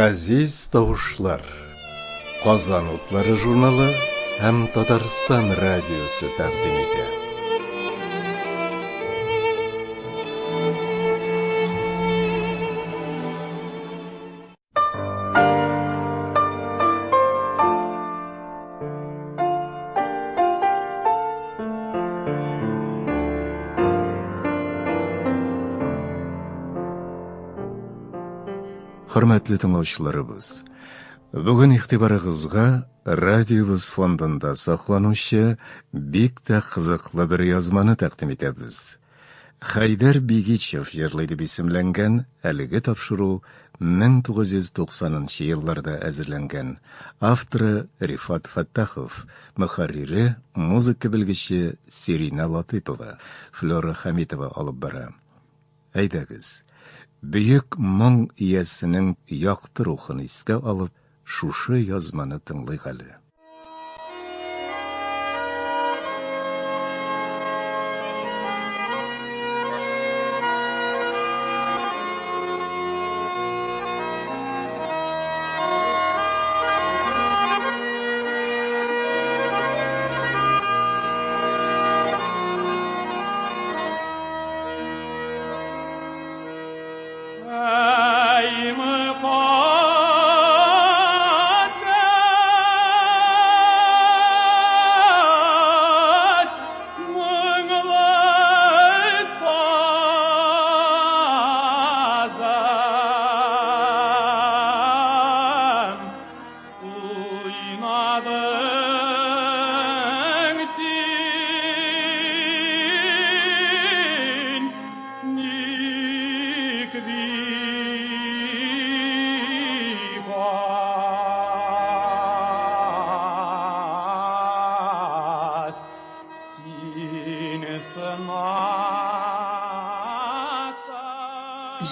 Газиз тавышлар. Казан утлары журналы һәм Татарстан радиосы тәкъдим итә. Хөрмәтле тыңлаучыларыбыз, бүген игътибарыгызга радиобыз фондында сакланучы бик тә кызыклы бер язманы тәкъдим итәбез. Хәйдәр Бигичев җырлый дип исемләнгән әлеге тапшыру 1990 нчы елларда әзерләнгән. Авторы Рифат Фәттахов, мөхәррире, музыка белгече Сиринә Латыйпова, Флера Хәмитова алып бара. Әйдәгез, бөек моң иясенең якты рухын искә алып, шушы язманы тыңлыйк әле.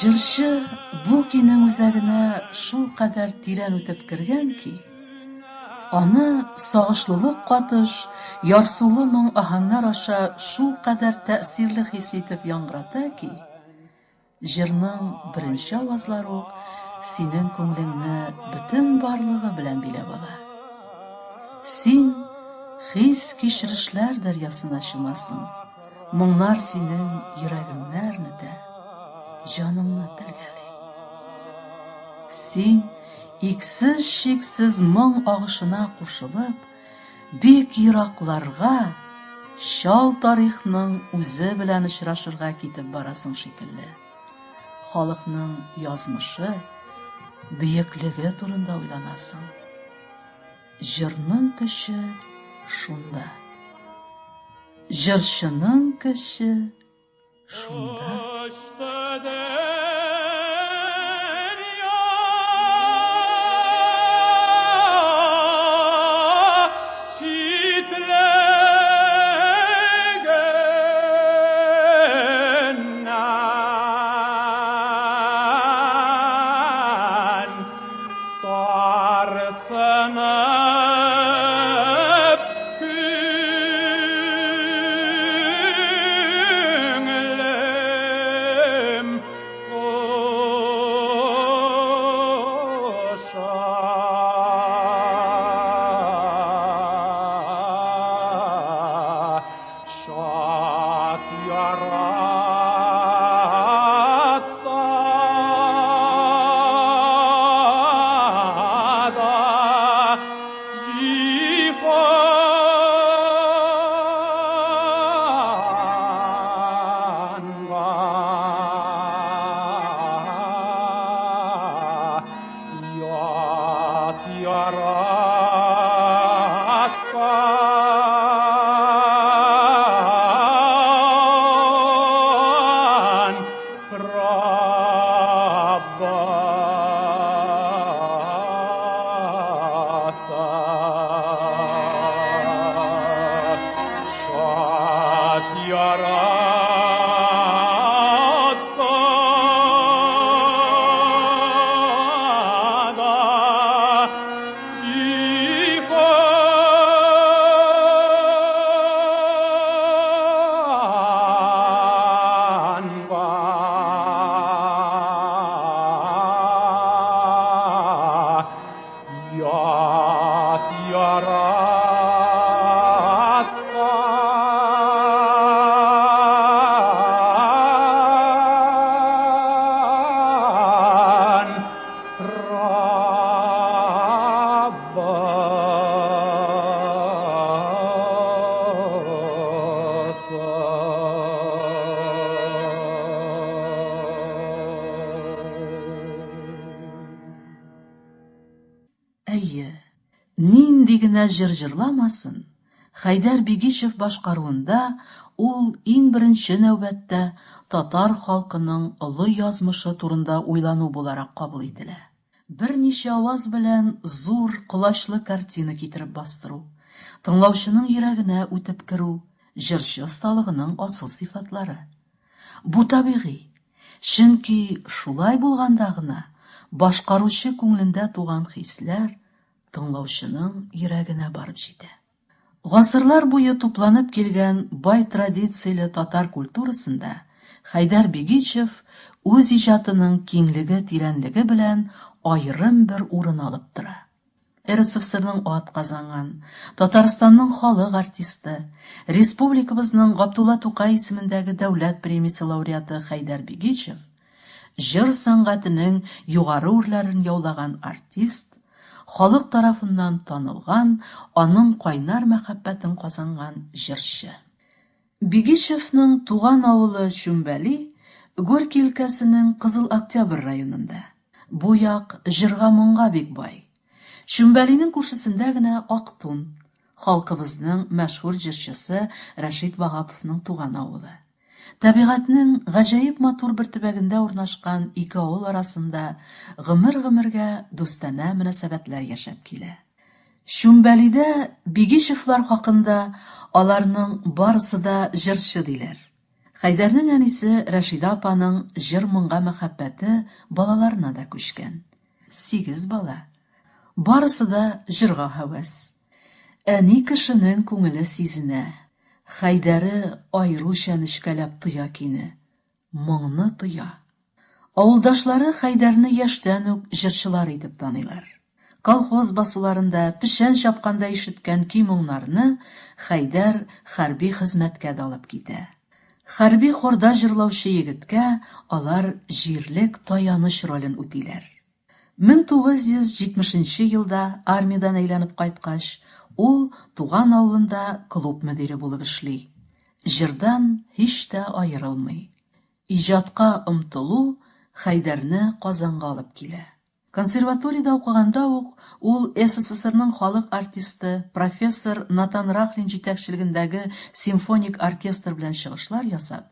Җырчы бу көйнең үзәгенә шулкадәр тирән үтеп кергән ки, аны сагышлылык катыш ярсулы моң-аһәңнәр аша шулкадәр тәэсирле хис итеп яңгырата ки, җырның беренче авазлары ук синең күңелеңне бөтен барлыгы белән биләп ала. Син хис-кичерешләр дәрьясына чумасың, моңнар синең йөрәгеңне әрнетә, җаныңны телгәли. Син иксез-чиксез моң агышына кушылып, бик еракларга, чал тарихның үзе белән очрашырга китеп барасың шикелле. Халыкның язмышы, бөеклеге турында уйланасың. Җырның көче шунда. Җырчының көче шунда. Нинди генә җыр җырламасын, Хәйдәр Бигичев башкаруында ул иң беренче нәүбәттә татар халкының олы язмышы турында уйлану буларак кабул ителә. Берничә аваз белән зур, колачлы картина китереп бастыру, тыңлаучының йөрәгенә үтеп керү, җырчы осталыгының асыл сыйфатлары. Бу табигый, чөнки шулай булганда гына башкаручы күңелендә туган хисләр тыңлаучының йөрәгенә барып җитә. Гасырлар буе тупланып килгән бай традицияле татар культурасында Хәйдәр Бигичев үз иҗатының киңлеге-тирәнлеге белән аерым бер урын алып тора. РСФСРның атказанган, Татарстанның халык артисты, республикабызның Габдулла Тукай исемендәге дәүләт премиясе лауреаты Хәйдәр Бигичев, җыр сәнгатенең югары үрләрен яулаган артист, халык тарафыннан танылган, аның кайнар мәхәббәтен казанган җырчы. Бигичевның туган авылы Чүмбәли Горький өлкәсенең Кызыл Октябрь районында. Бу як җырга-моңга бик бай. Чүмбәлинең күршесендә генә Актун, халкыбызның мәшһүр җырчысы Рәшит Ваһаповның туган авылы. Табигатьнең гаҗәеп матур бер төбәгендә урнашкан ике авыл арасында гомер-гомергә дустанә мөнәсәбәтләр яшәп килә. Чүмбәлидә Бигичевлар хакында аларның барысы да җырчы диләр. Хәйдәрнең әнисе Рәшидә апаның җыр-моңга мәхәббәте балаларына да күчкән. Сигез бала. Барысы да җырга һәвәс. Әни кешенең күңеле сизенә. Хәйдәре аеруча нечкәләп тоя көйне, моңны тоя. Авылдашлары Хәйдәрне яшьтән үк җырчылар итеп таныйлар. Колхоз басуларында, печән чапканда ишеткән көй-моңнарны Хәйдәр хәрби хезмәткә дә алып китә. Хәрби хорда җырлаучы егеткә алар җирлек таяныч ролен үтиләр. 1970 нче елда армиядән әйләнеп кайткач, ул туган авылында клуб мөдире булып эшли. Җырдан һич тә аерылмый. Иҗатка омтылу Хәйдәрне Казанга алып килә. Консерваториядә укыганда ук ул СССРның халык артисты, профессор Натан Рахлин җитәкчелегендәге симфоник оркестр белән чыгышлар ясап,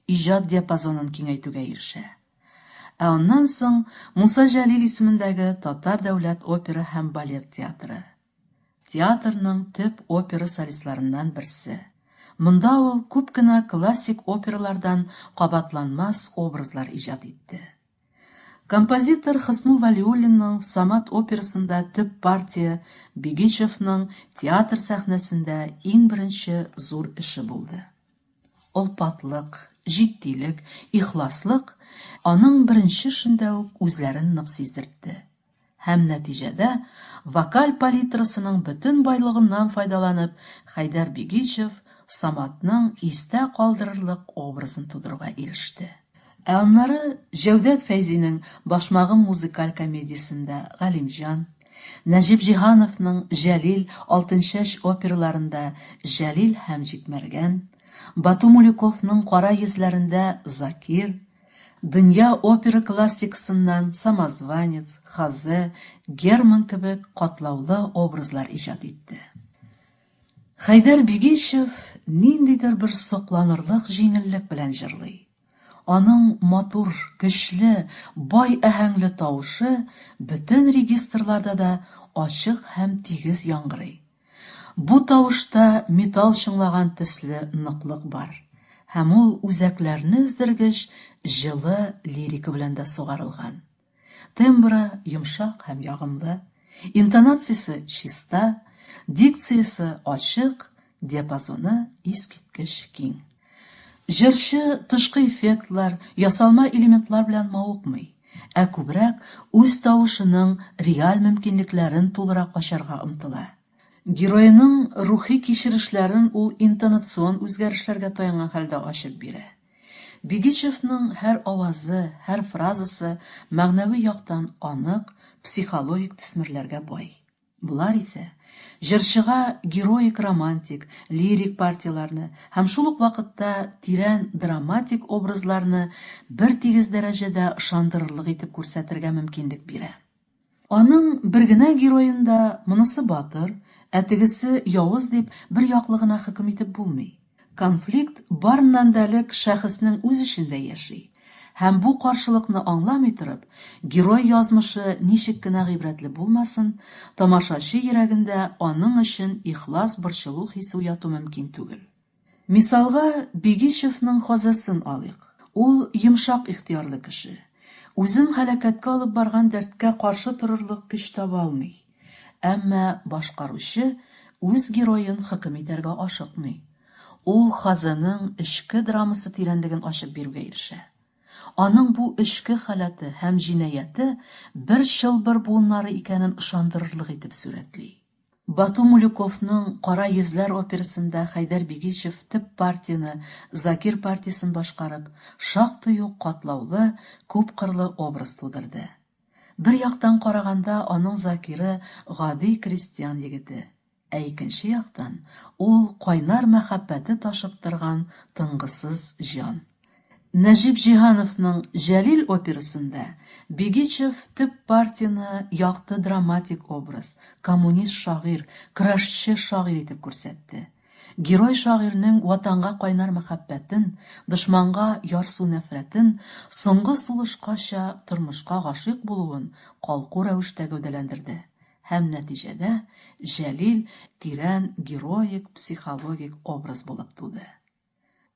иҗат диапазонын киңәйтүгә ирешә. Ә аннан соң Муса Җәлил исемендәге Татар дәүләт опера һәм балет театры. Театрның төп опера солистларыннан берсе. Монда ул күп кенә классик опералардан кабатланмас образлар иҗат итте. Композитор Хөснул Вәлиуллинның Самат операсында төп партия Бигичевның театр сәхнәсендә иң беренче зур эше булды. Олпатлык, җитдилек, ихласлык аның беренче эшендә үк үзләрен нык сиздертте. Һәм нәтиҗәдә, вокаль палитрасының бөтен байлыгыннан файдаланып, Хәйдәр Бигичев Саматның истә калдырырлык образын тудыруга иреште. Ә аннары Җәүдәт Фәйзинең Башмагым музыкаль комедиясендә Галимҗан, Нәҗип Җиһановның Җәлил, Алтынчәч операларында Җәлил һәм Җикмәргән, Бату Мулюковның Кара йөзләрендә Закир, дөнья опера классикасыннан Самозванец, Хазе, Герман кебек катлаулы образлар иҗат итте. Хәйдәр Бигичев ниндидер бер сокланырлык җиңеллек белән җырлый. Аның матур, көчле, бай аһәңле тавышы бөтен регистрларда да ачык һәм тигез яңгырый. Бу тавышта металл чыңлаган төсле ныклык бар һәм ул үзәкләрне өздергеч җылы лирика белән дә сугарылган. Тембры йомшак һәм ягымлы, интонациясе чиста, дикциясе ачык, диапазоны искиткеч киң. Җырчы тышкы эффектлар, ясалма элементлар белән мавыкмый, ә күбрәк үз тавышының реаль мөмкинлекләрен тулырак ачарга омтыла. Героеның рухи кичерешләрен ул интонацион үзгәрешләргә таянган хәлдә ачып бирә. Бигичевның һәр авазы, һәр фразасы мәгънәви яктан анык, психологик төсмерләргә бай. Болар исә җырчыга героик-романтик, лирик партияләрне һәм шул ук вакытта тирән драматик образларны бертигез дәрәҗәдә ышандырырлык итеп күрсәтергә мөмкинлек бирә. Аның бер генә героен да, монысы батыр, ә тегесе явыз дип бер яклы гына хөкем итеп булмый. Конфликт барыннан да элек шәхеснең үз эчендә яши. Һәм бу каршылыкны аңламый торып, герой язмышы ничек кенә гыйбрәтле булмасын, тамашачы йөрәгендә аның өчен ихлас борчылу хисе уяту мөмкин түгел. Мисалга Бигичевның Хозесын алыйк. Ул йомшак ихтыярлы кеше. Үзен һәлакәткә алып барган дәрткә каршы торырлык көч таба алмый. Әмма башкаручы үз героен хөкем итәргә ашыкмый. Ул Хозеның эчке драмасы тирәнлеген ачып бирүгә ирешә. Аның бу эчке халәте һәм җинаяте бер чылбыр буыннары икәнен ышандырырлык итеп сурәтли. Бату Мулюковның Кара йөзләр операсында Хәйдәр Бигичев төп партияне, Закир партиясен башкарып, шактый ук катлаулы, күпкырлы образ тудырды. Бер яктан караганда, аның Закиры гади крестьян егете, ә икенче яктан, ул кайнар мәхәббәте ташып торган тынгысыз җан. Нәҗип Җиһановның Җәлил операсында Бигичев төп партияне якты драматик образ, коммунист шагыйрь, көрәшче шагыйрь итеп күрсәтте. Герой шагыйрьнең Ватанга кайнар мәхәббәтен, дошманга ярсу нәфрәтен, соңгы сулышкача тормышка гашыйк булуын калку рәвештә гәүдәләндерде һәм нәтиҗәдә Җәлил тирән героик психологик образ булып туды.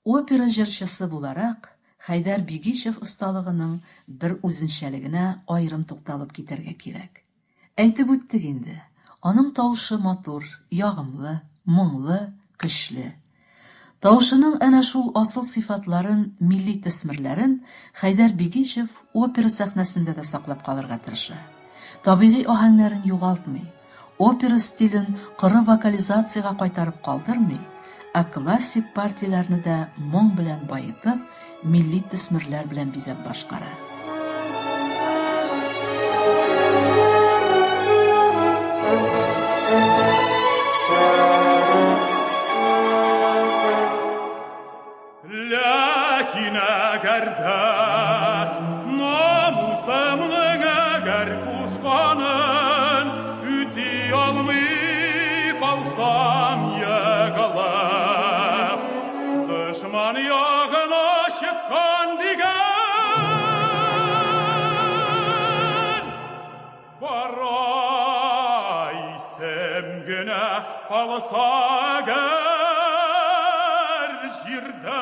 Опера җырчысы буларак, Хәйдәр Бигичев осталыгының бер үзенчәлегенә аерым тукталып китәргә кирәк. Әйтеп үттек инде, аның тавышы матур, ягымлы, моңлы, көчле. Тавышының әнә шул асыл сыйфатларын, милли төсмерләрен Хәйдәр Бигичев опера сәхнәсендә дә саклап калырга тырыша. Табигый аһәңнәрен югалтмый, опера стилен коры вокализациягә кайтарып калдырмый, ә классик партияләрне дә моң белән баетып, милли төсмерләр белән бизәп башкара. Ләкин әгәр дә намусымның әгәр кушканын үти алмый калсам егылып, дошман ягына чыккан дигән кара исем генә калса әгәр җирдә.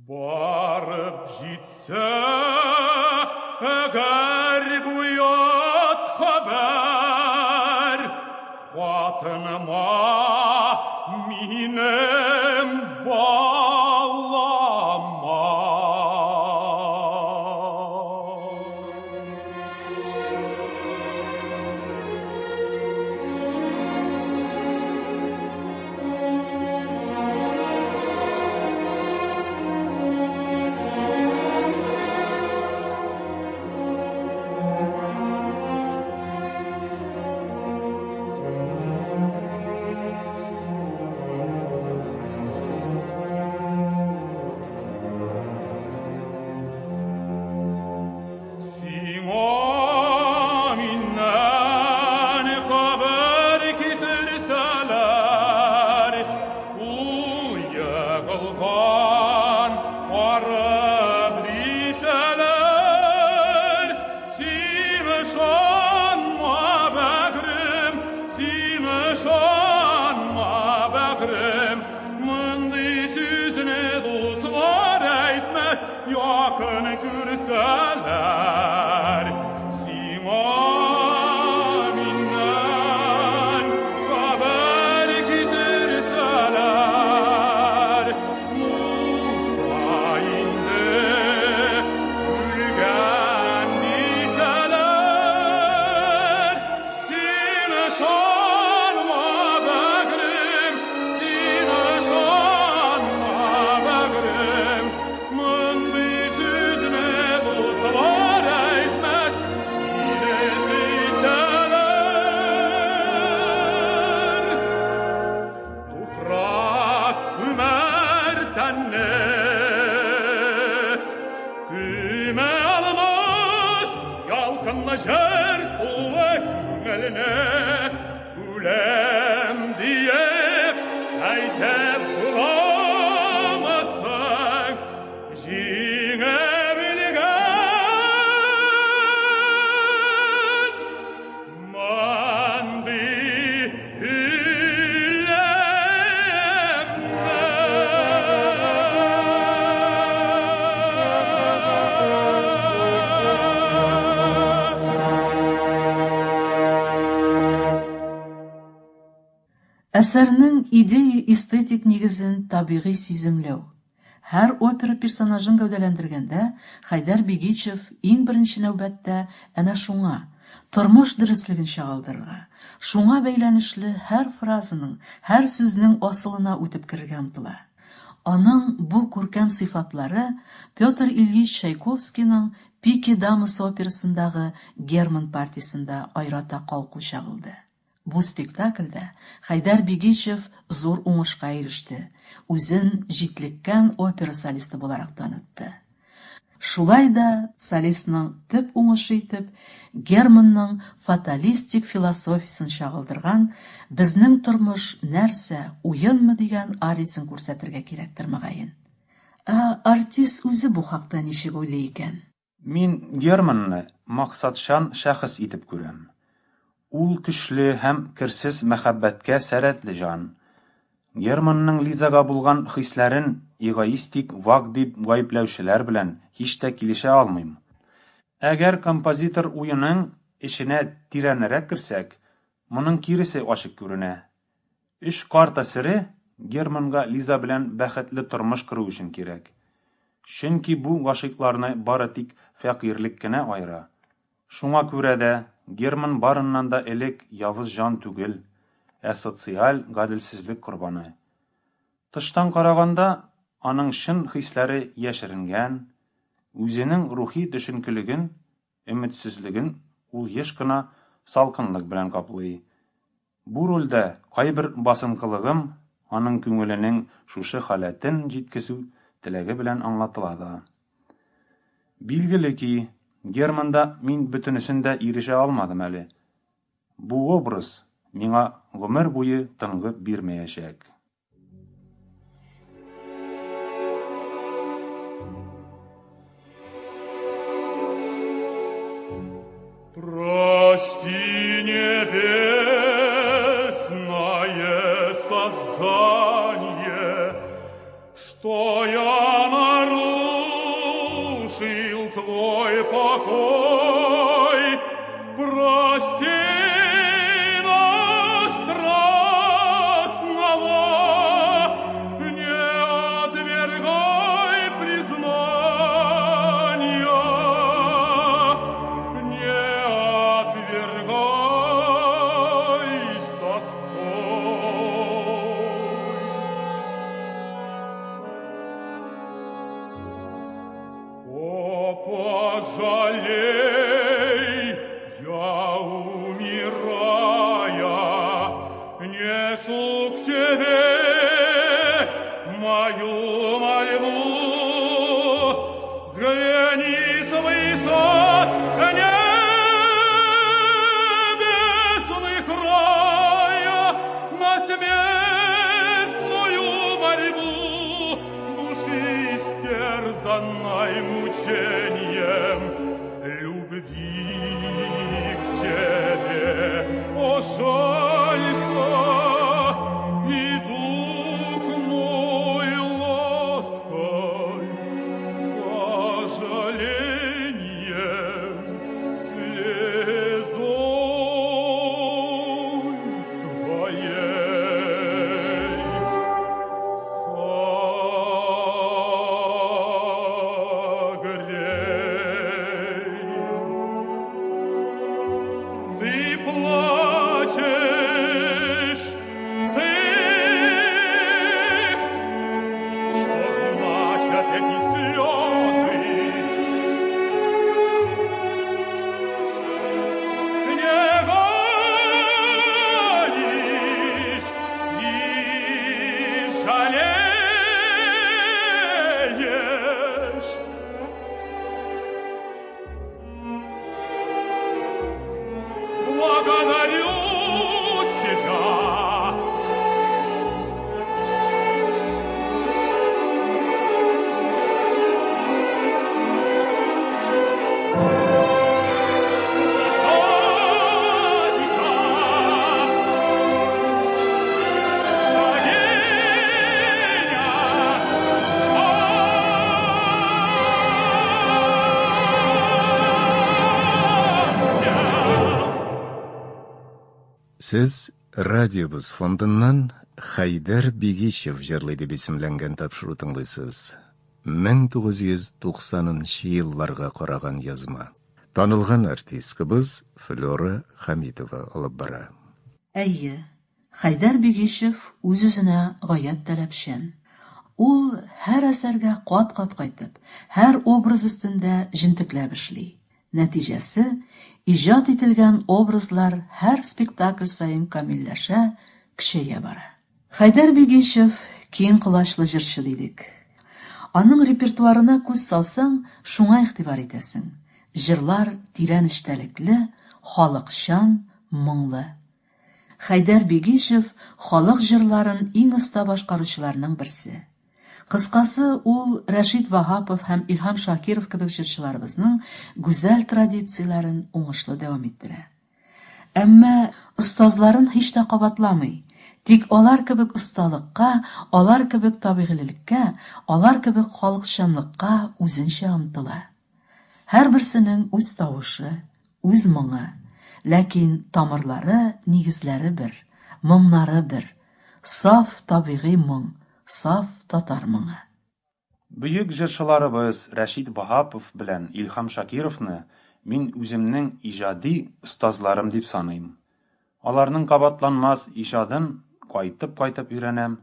Барып җитсә, әгәр бу ят хәбәр хатыныма, минем балама. Сиңа миннән хәбәр китерсәләр, ул егылган арып дисәләр, син ышанма, бәгърем, син ышанма, бәгърем, мондый сүзне дуслар әйтмәс, якын күрсәләр. Сиңа миннән хәбәр китерсәләр, Муса инде үлгән дисәләр, син ышанма, бәгърем, син ышанма, бәгърем, мондый сүзне дуслар Җыр тулы күңелне үләм диеп әйтеп буламы соң? Җиңә белгән мондый үлемне. Әсәрнең идея-эстетик нигезен табигый сиземләү. Һәр опера персонажын гәүдәләндергәндә, Хәйдәр Бигичев иң беренче нәүбәттә әнә шуңа, тормыш дөреслеген чагылдырырга, шуңа бәйләнешле һәр фразаның, һәр сүзнең асылына үтеп керергә омтыла. Аның бу күркәм сыйфатлары Петр Ильич Чайковскийның Пике дамасы операсындагы Герман партиясендә аерата калку чагылды. Бу спектакльдә Хәйдәр Бигичев зур уңышка иреште, үзен җитлеккән опера солисты буларак танытты. Шулай да солистның төп уңышы итеп Германның фаталистик философиясен чагылдырган Безнең тормыш нәрсә, уенмы дигән ариясен күрсәтергә кирәктер, мөгаен. Ә артист үзе бу хакта ничек уйлый икән? Мин Германны максатчан шәхес итеп күрәм. Ул көчле һәм керсез мәхәббәткә сәләтле җан. Германның Лизага булган хисләрен эгоистик вак дип гаепләүчеләр белән һич тә килешә алмыйм. Әгәр композитор уеның эченә тирәнрәк керсәк, моның киресе ачык күренә. Өч карта сере Германга Лиза белән бәхетле тормыш кору өчен кирәк. Чөнки бу гашыйкларны бары тик фәкыйрьлек кенә аера. Шуңа күрә дә Герман барыннан да элек явыз җан түгел, ә социаль гаделсезлек корбаны. Тыштан караганда, аның чын хисләре яшеренгән, үзенең рухи төшенкелеген, өметсезлеген ул еш кына салкынлык белән каплый. Бу рольдә кайбер басынкылыгым аның күңеленең шушы халәтен җиткезү теләге белән аңлатыла да. Билгеле ки, Германда мин бөтенесен дә ирешә алмадым әле. Бу образ миңа гомер буе тынгы бирмәячәк. Прости, небесное создание, что я нарушил твой покой. Прости нас, страстного, не отвергай признания, не отвергай с тоской. О, пожалей, я умирая, несу к тебе мою мольбу. Взгляни с высот небесных рая на смертную борьбу души, истерзанной мучением любви к тебе. О, жалься, и дух мой лаской, сожалением, слезой твоей согрей. Ты плачешь, Сез радиобыз фондыннан Хәйдәр Бигичев җырлый дип исемләнгән тапшыру тыңлыйсыз. 1990 нчы елларга караган язма. Танылган артисткабыз Флера Хәмитова алып бара. Әйе, Хәйдәр Бигичев үз-үзенә гаять таләпчән. Ул һәр әсәргә кат-кат кайтып, һәр образ өстендә җентекләп эшли. Нәтиҗәсе, иҗат ителгән образлар һәр спектакль саен камилләшә, көчәя бара. Хәйдәр Бигичев киң колачлы җырчы дидек. Аның репертуарына күз салсаң, шуңа игътибар итәсең. Җырлар тирән эчтәлекле, халыкчан, моңлы. Хәйдәр Бигичев халык җырларын иң оста башкаручыларның берсе. Кыскасы, ул Рәшит Ваһапов һәм Илһам Шакиров кебек җырчыларыбызның гүзәл традицияләрен уңышлы дәвам иттерә. Әмма остазларын һич тә кабатламый, тик алар кебек осталыкка, алар кебек табигыйлелеккә, алар кебек халыкчанлыкка үзенчә омтыла. Һәрберсенең үз тавышы, үз моңы, ләкин тамырлары, нигезләре бер, моңнары бер, саф табигый моң, саф татар моңы. Бөек җырчыларыбыз Рәшит Ваһапов белән Илһам Шакировны мин үземнең иҗади остазларым дип саныйм. Аларның кабатланмас иҗадын кайтып-кайтып өйрәнәм.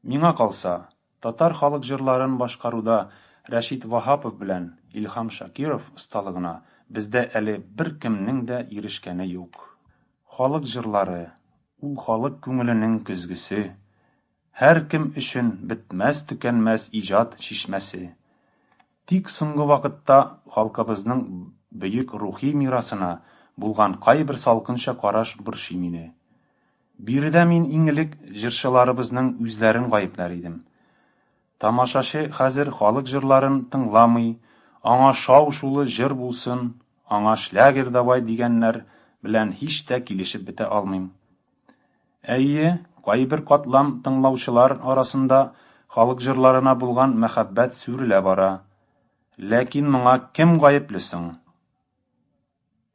Миңа калса, татар халык җырларын башкаруда Рәшит Ваһапов белән Илһам Шакиров осталыгына бездә әле беркемнең дә ирешкәне юк. Халык җырлары, ул халык күңеленең көзгесе. Һәркем өчен бетмәс-төкәнмәс иҗат чишмәсе. Тик соңгы вакытта халкыбызның бөек рухи мирасына булган кайбер салкынча караш борчый мине. Биредә мин иң элек җырчыларыбызның үзләрен гаепләр идем. Тамашачы хәзер халык җырларын тыңламый, аңа шау-шулы җыр булсын, аңа шлягер давай дигәннәр белән һич тә килешеп бетә алмыйм. Әйе, кайбер катлам тыңлаучылар арасында халык җырларына булган мәхәббәт сүрелә бара. Ләкин моңа кем гаепле соң?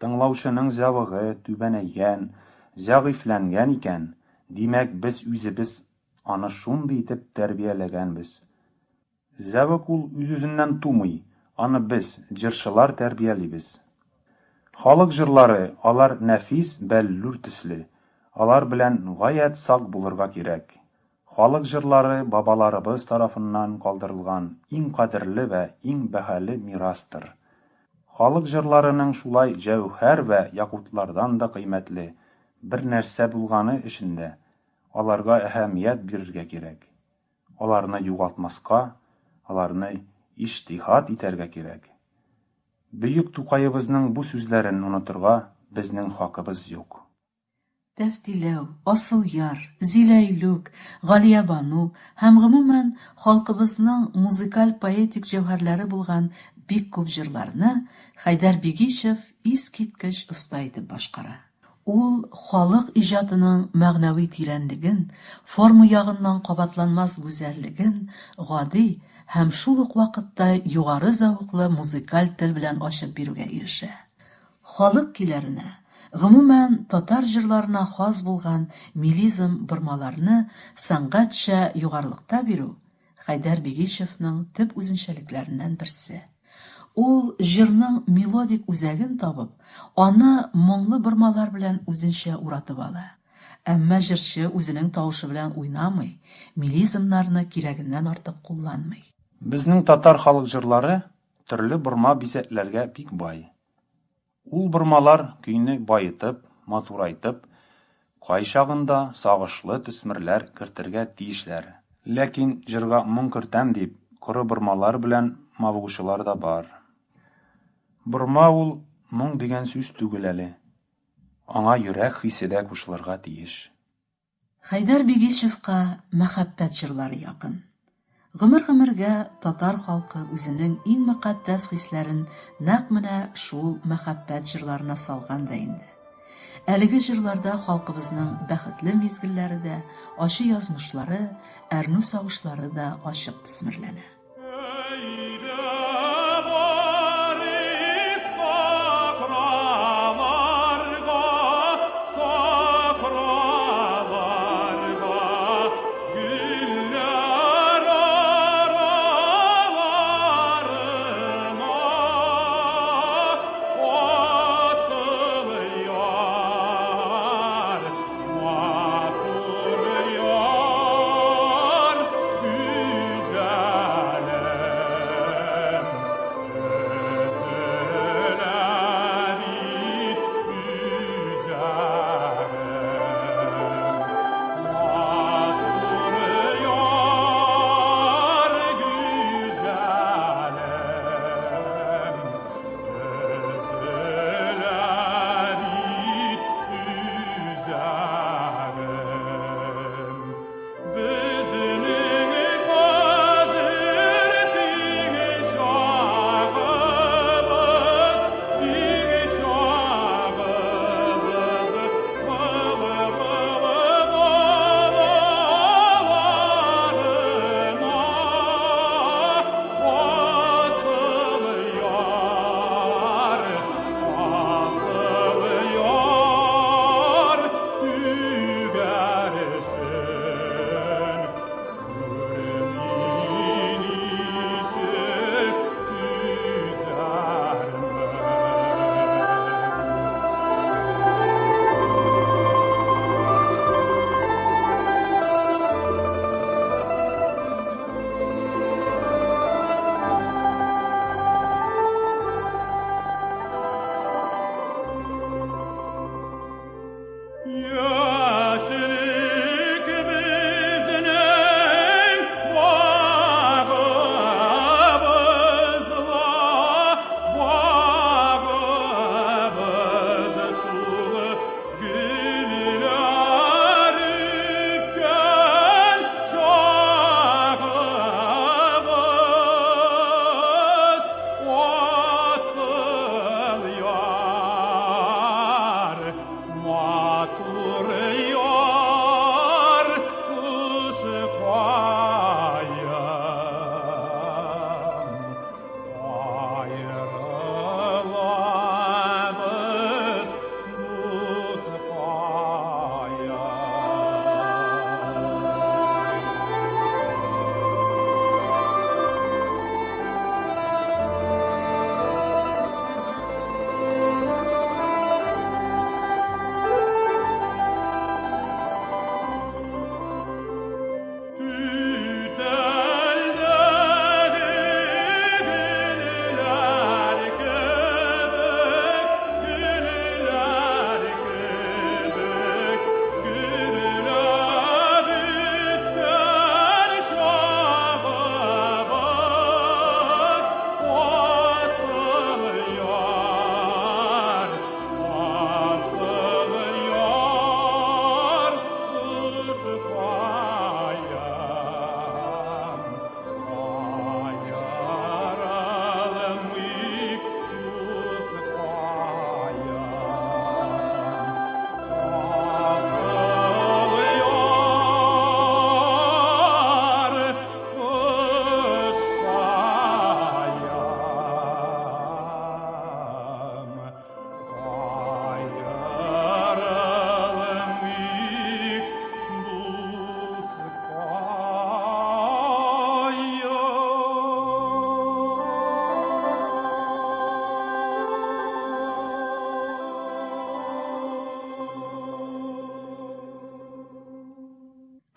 Тыңлаучының зәвыгы түбәнәйгән, зәгыйфьләнгән икән, димәк, без үзебез аны шундый итеп тәрбияләгәнбез. Зәвык ул үз-үзеннән тумый, аны без, җырчылар тәрбиялибез. Халык җырлары, алар нәфис бәллүр төсле, алар белән гаять сак булырга кирәк. Халык җырлары бабаларыбыз тарафыннан калдырылган иң кадерле вә иң бәһале мирастыр. Халык җырларының шулай җәүһәр вә якутлардан да кыйммәтле бер нәрсә булганы өчен дә аларга әһәмият бирергә кирәк. Аларны югалтмаска, аларны иҗтиһад итәргә кирәк. Бөек Тукаебызның бу сүзләрен онытырга безнең хакыбыз юк. Тәфтиләү, Асылъяр, Зиләйлүк, Галиябану һәм, гомумән, халкыбызның музыкаль-поэтик җәүһәрләре булган бик күп җырларны Хәйдәр Бигичев искиткеч оста итеп башкара. Ул халык иҗатының мәгънәви тирәнлеген, форма ягыннан кабатланмас гүзәллеген гади һәм шул ук вакытта югары зәвыклы музыкаль тел белән ачып бирүгә ирешә. Халык көйләренә, гомумән, татар җырларына хас булган мелизм-бормаларны сәнгатьчә югарылыкта бирү, Хәйдәр Бигичевның төп үзенчәлекләреннән берсе. Ул җырның мелодик үзәген табып, аны моңлы бормалар белән үзенчә уратып ала. Әмма җырчы үзенең тавышы белән уйнамый, мелизмнарны кирәгеннән артык кулланмый. Безнең татар халык җырлары төрле борма-бизәкләргә бик бай. Ул бормалар көйне баетып, матурайтып, кайчагында сагышлы төсмерләр кертергә тиешләр. Ләкин җырга моң кертәм дип, коры бормалар белән мавыгучылар да бар. Борма ул моң дигән сүз түгел әле. Аңа йөрәк хисе дә кушылырга тиеш. Хәйдәр Бигичевка мәхәббәт җырлары якын. Гомер-гомергә татар халкы үзенең иң мөкатдәс хисләрен нәкъ менә шул мәхәббәт җырларына салган да инде. Әлеге җырларда халкыбызның бәхетле мизгелләре дә, ачы язмышлары, әрнү-сагышлары да ачык төсмерләнә.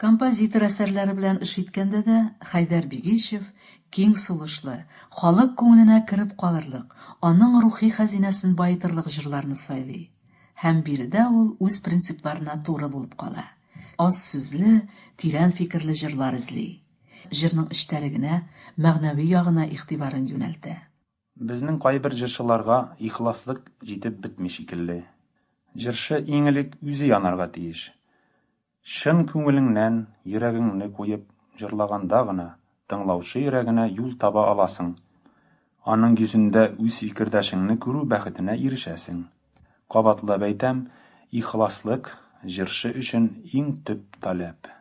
Композитор әсәрләре белән эш иткәндә дә Хәйдәр Бигичев киң сулышлы, халык күңеленә кереп калырлык, аның рухи хәзинәсен баетырлык җырларны сайлый. Һәм биредә ул үз принципларына туры булып кала. Аз сүзле, тирән фикерле җырлар эзли. Җырның эчтәлегенә, мәгънәви ягына игътибарын юнәлтә. Безнең кайбер җырчыларга ихласлык җитеп бетми шикелле. Җырчы иң элек үзе янарга тиеш. Чын күңелеңнән, йөрәгеңне куеп җырлаганда гына тыңлаучы йөрәгенә юл таба аласың, аның йөзендә үз фикердәшеңне күрү бәхетенә ирешәсең. Кабатлап әйтәм, ихласлык, җырчы өчен иң төп таләп.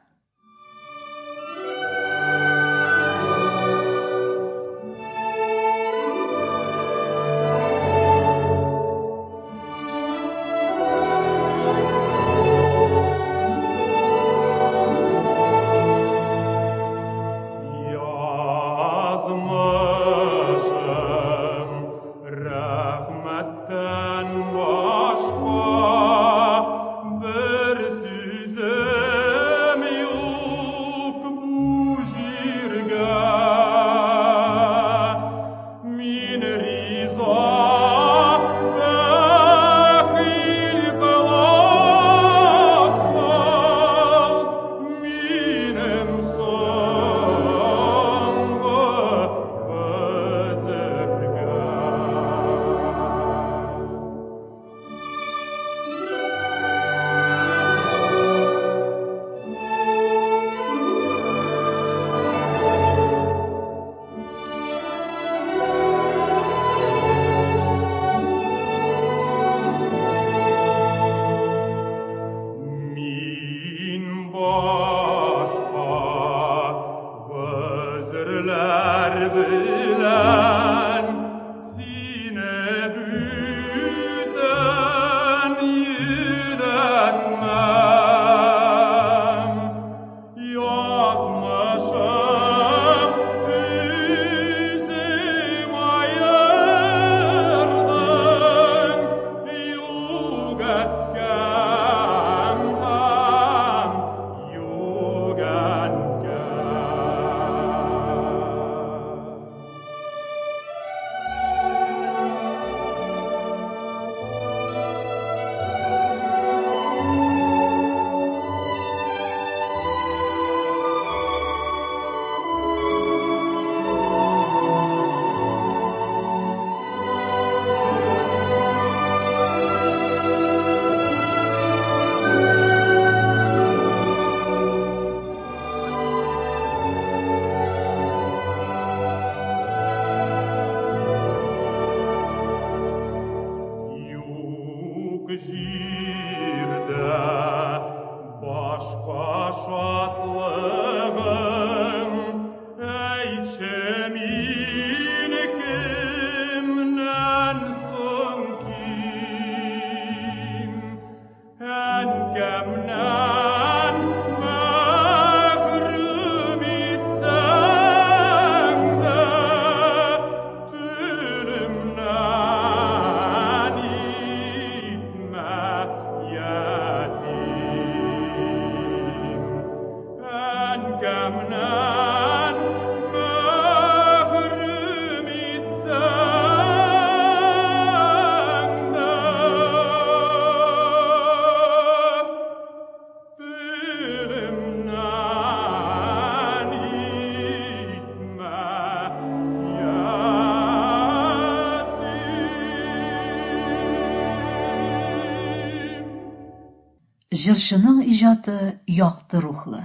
Җырчының иҗаты якты рухлы,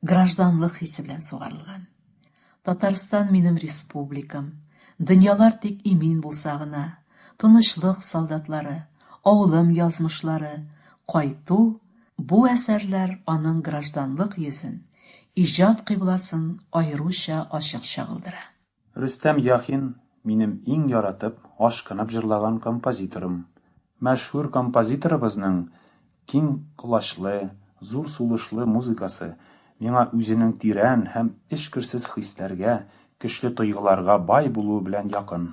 гражданлык хисе белән сугарылган. Татарстан минем республикам, дөньялар тик имин булса гына, тынычлык солдатлары, авылым язмышлары, кайту, бу әсәрләр аның гражданлык йөзен, иҗат кыйбласын аеруча ачык чагылдыра. Рөстәм Яхин минем иң яратып, ашкынып җырлаган композиторым. Мәшһүр композиторыбызның киң колачлы, зур сулышлы музыкасы миңа үзенең тирән һәм эчкерсез хисләргә, көчле тойгыларга бай булуы белән якын.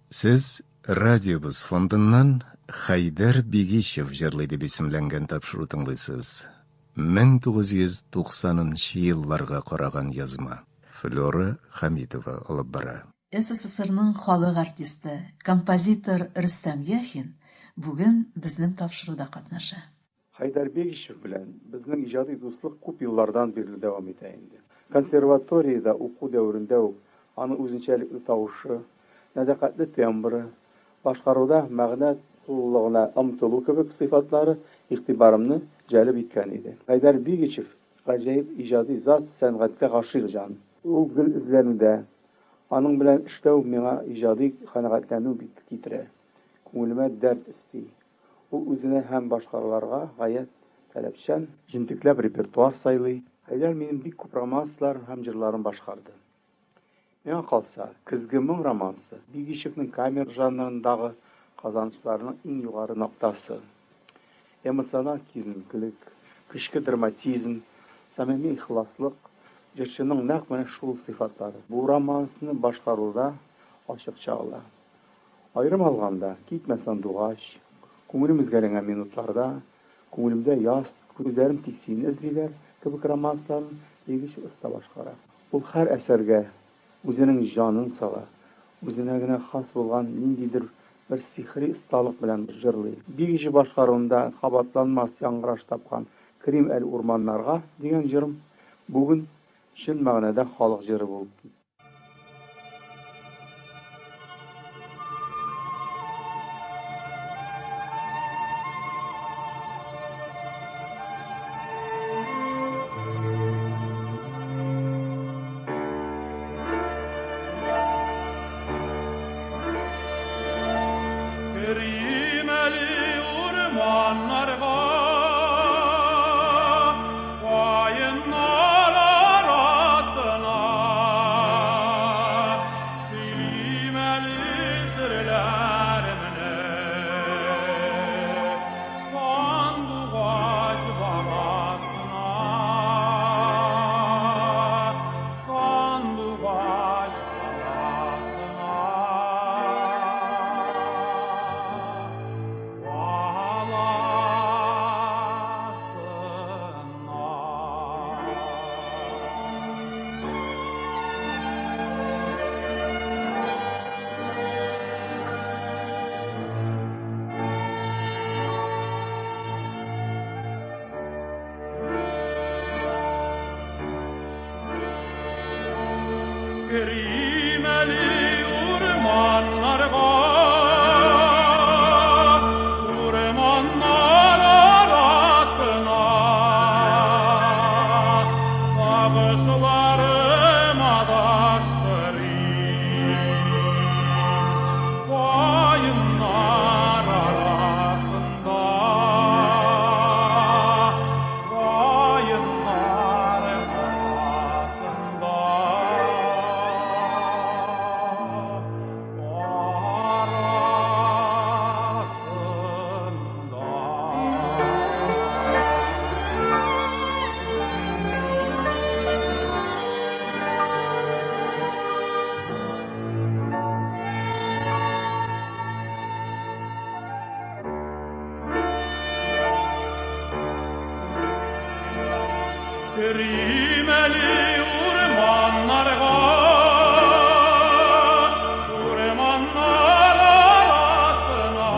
Сез Радиобыз фондыннан Хәйдәр Бигичев җырлый дип исемләнгән тапшыру тыңлыйсыз. 1990 нчы елларга караган язма. Флера Хәмитова алып бара. СССРның халык артисты, композитор Рөстәм Яхин бүген безнең тапшыруда катнаша. Хәйдәр Бегичев белән безнең иҗади дуслык күп еллардан бирле дәвам итә инде. Консерваториядә уку дәверендә үк аның үзенчәлекле тавышы, нәзакәтле тембры, башкаруда мәгънә тулылыгына омтылу кебек сыйфатлары игътибарымны җәлеп иткән иде. Хәйдәр Бигичев, гаҗәеп иҗади зат, сәнгатькә гашыйк җан. Ул гел эзләнүдә. Аның белән эшләү миңа иҗади канәгатьләнү китерә, күңелемә дәрт өсти. Ул үзенә һәм башкаларга гаять таләпчән, җентекләп репертуар сайлый. Хәйдәр минем бик күп романсларым һәм җырларым башкарды. Миңа калса, Көзге моң романсы, Бигичевның камер жанрындагы казанышларының иң югары ноктасы. Эмоциональ киеренкелек, көчле драматизм, самими ихласлык, җырчының нәкъ менә шул сыйфатлары бу романсны башкаруда ачык чагыла. Аерым алганда, Китмә, сандугач, Күңелем өзгәләнгән минутларда, Күңелемдә яз, Күзләрем тик сине эзлиләр кебек романсларын Бигичев оста башкара. Ул һәр әсәргә үзенең җанын сала, үзенә генә хас булган ниндидер бер сихри осталык белән җырлый. Бигичев башкаруында кабатланмас яңгыраш тапкан Керим әле урманнарга дигән җырым бүген чын мәгънәдә халык җыры булып китте. Керим әле урманнарга, каеннар арасына. Сөйлим әле серләремне сандугач баласына, сандугач баласына. Керим әле урманнарга, урманнар арасына. Сагышларым адаштырып, каеннар арасында, каеннар арасында. Керим әле урманнарга, урманнар арасына.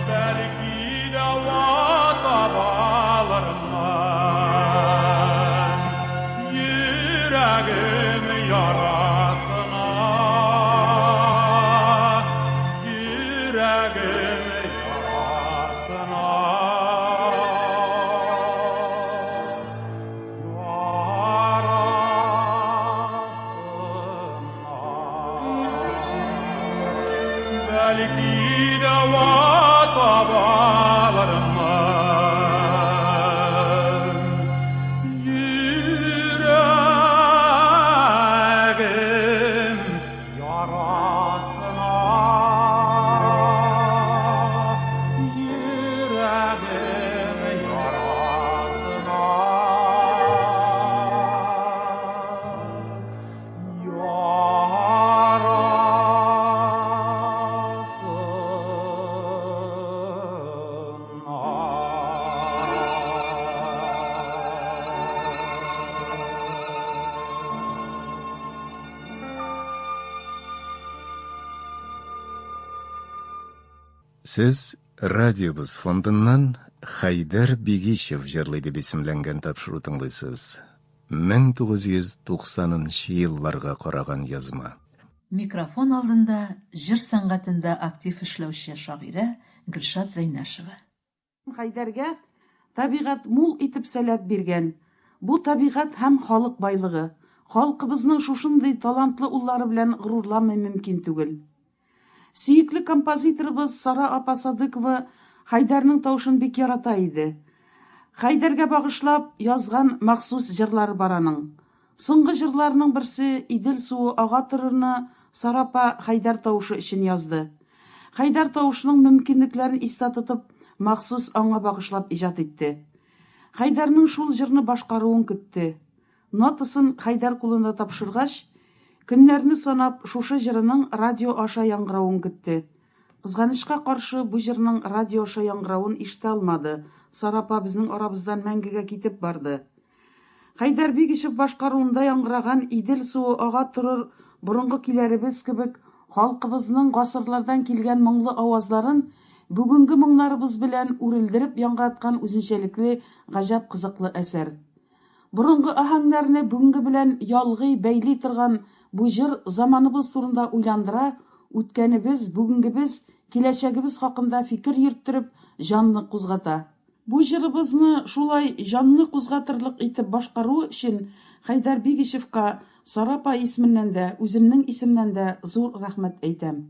Бәлки дәва табалармын йөрәгем ярасына, йөрәгем ярасына. Бәлки дәва табалармын йөрәгем ярасына, йөрәгем ярасына. Ярасына. Сез Радиобыз фондыннан Хәйдәр Бигичев җырлый дип исемләнгән тапшыру тыңлыйсыз. 1990 нчы елларга караган язма. Микрофон алдында җыр сәнгатендә актив эшләүче шагыйрә Гөлшат Зәйнәшева. Хәйдәргә табигать мул итеп сәләт биргән. Бу табигать һәм халык байлыгы. Халкыбызның шушындый талантлы уллары белән горурланмый мөмкин түгел. Сөекле композиторыбыз Сара апа Садыкова Хәйдәрнең тавышын бик ярата иде. Хәйдәргә багышлап язган махсус җырлары бар аның. Соңгы җырларының берсе Идел суы ага торырны Сара апа Хәйдәр тавышы өчен язды. Хәйдәр тавышының мөмкинлекләрен истә тотып, махсус аңа багышлап иҗат итте. Хәйдәрнең шул җырны башкаруын көтте. Нотасын Хәйдәр кулына тапшыргач, көннәрне санап, шушы җырының радио аша яңгыравын көтте. Кызганычка каршы, бу җырның радио аша яңгыравын ишетә алмады, Сара апа безнең арабыздан мәңгегә китеп барды. Хәйдәр Бигичев башкаруында яңгыраган Идел суы ага торыр борынгы көйләребез кебек халкыбызның гасырлардан килгән моңлы авазларын бүгенге моңнарыбыз белән үрелдереп яңгыраткан үзенчәлекле гаҗәп кызыклы әсәр. Борынгы аһәңнәрне бүгенге белән ялгый, бәйли торган бу җыр заманыбыз турында уйландыра, үткәнебез, бүгенгебез, киләчәгебез хакында фикер йөрттереп, җанны кузгата. Бу җырыбызны шулай җанны кузгатырлык итеп башкаруы өчен Хәйдәр Бигичевка Сара апа исеменнән дә, үземнең исемнән дә зур рәхмәт әйтәм.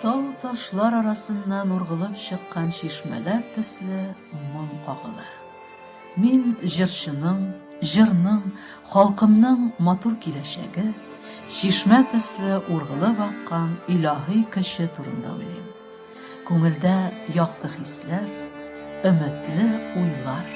Тау-ташлар арасыннан ургылып чыккан чишмәләр төсле моң агыла. Мин җырчының, җырның, халкымның матур киләчәге, чишмә төсле ургылып аккан илаһи көче турында уйлыйм. Күңелдә якты хисләр, өметле уйлар.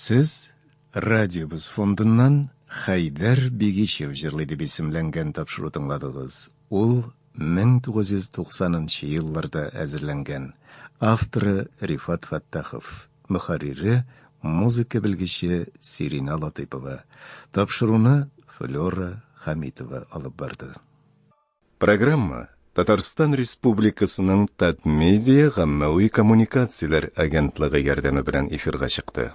Сез Радиобыз фондыннан Хәйдәр Бигичев җырлый дип исемләнгән тапшыру тыңладыгыз. Ул 1990 нчы елларда әзерләнгән. Авторы Рифат Фәттахов, мөхәррире, музыка белгече Сиринә Латыйпова. Тапшыруны Флера Хәмитова алып барды. Программа Татарстан Республикасының Татмедиа гаммәви коммуникацияләр агентлыгы ярдәме белән эфирга чыкты.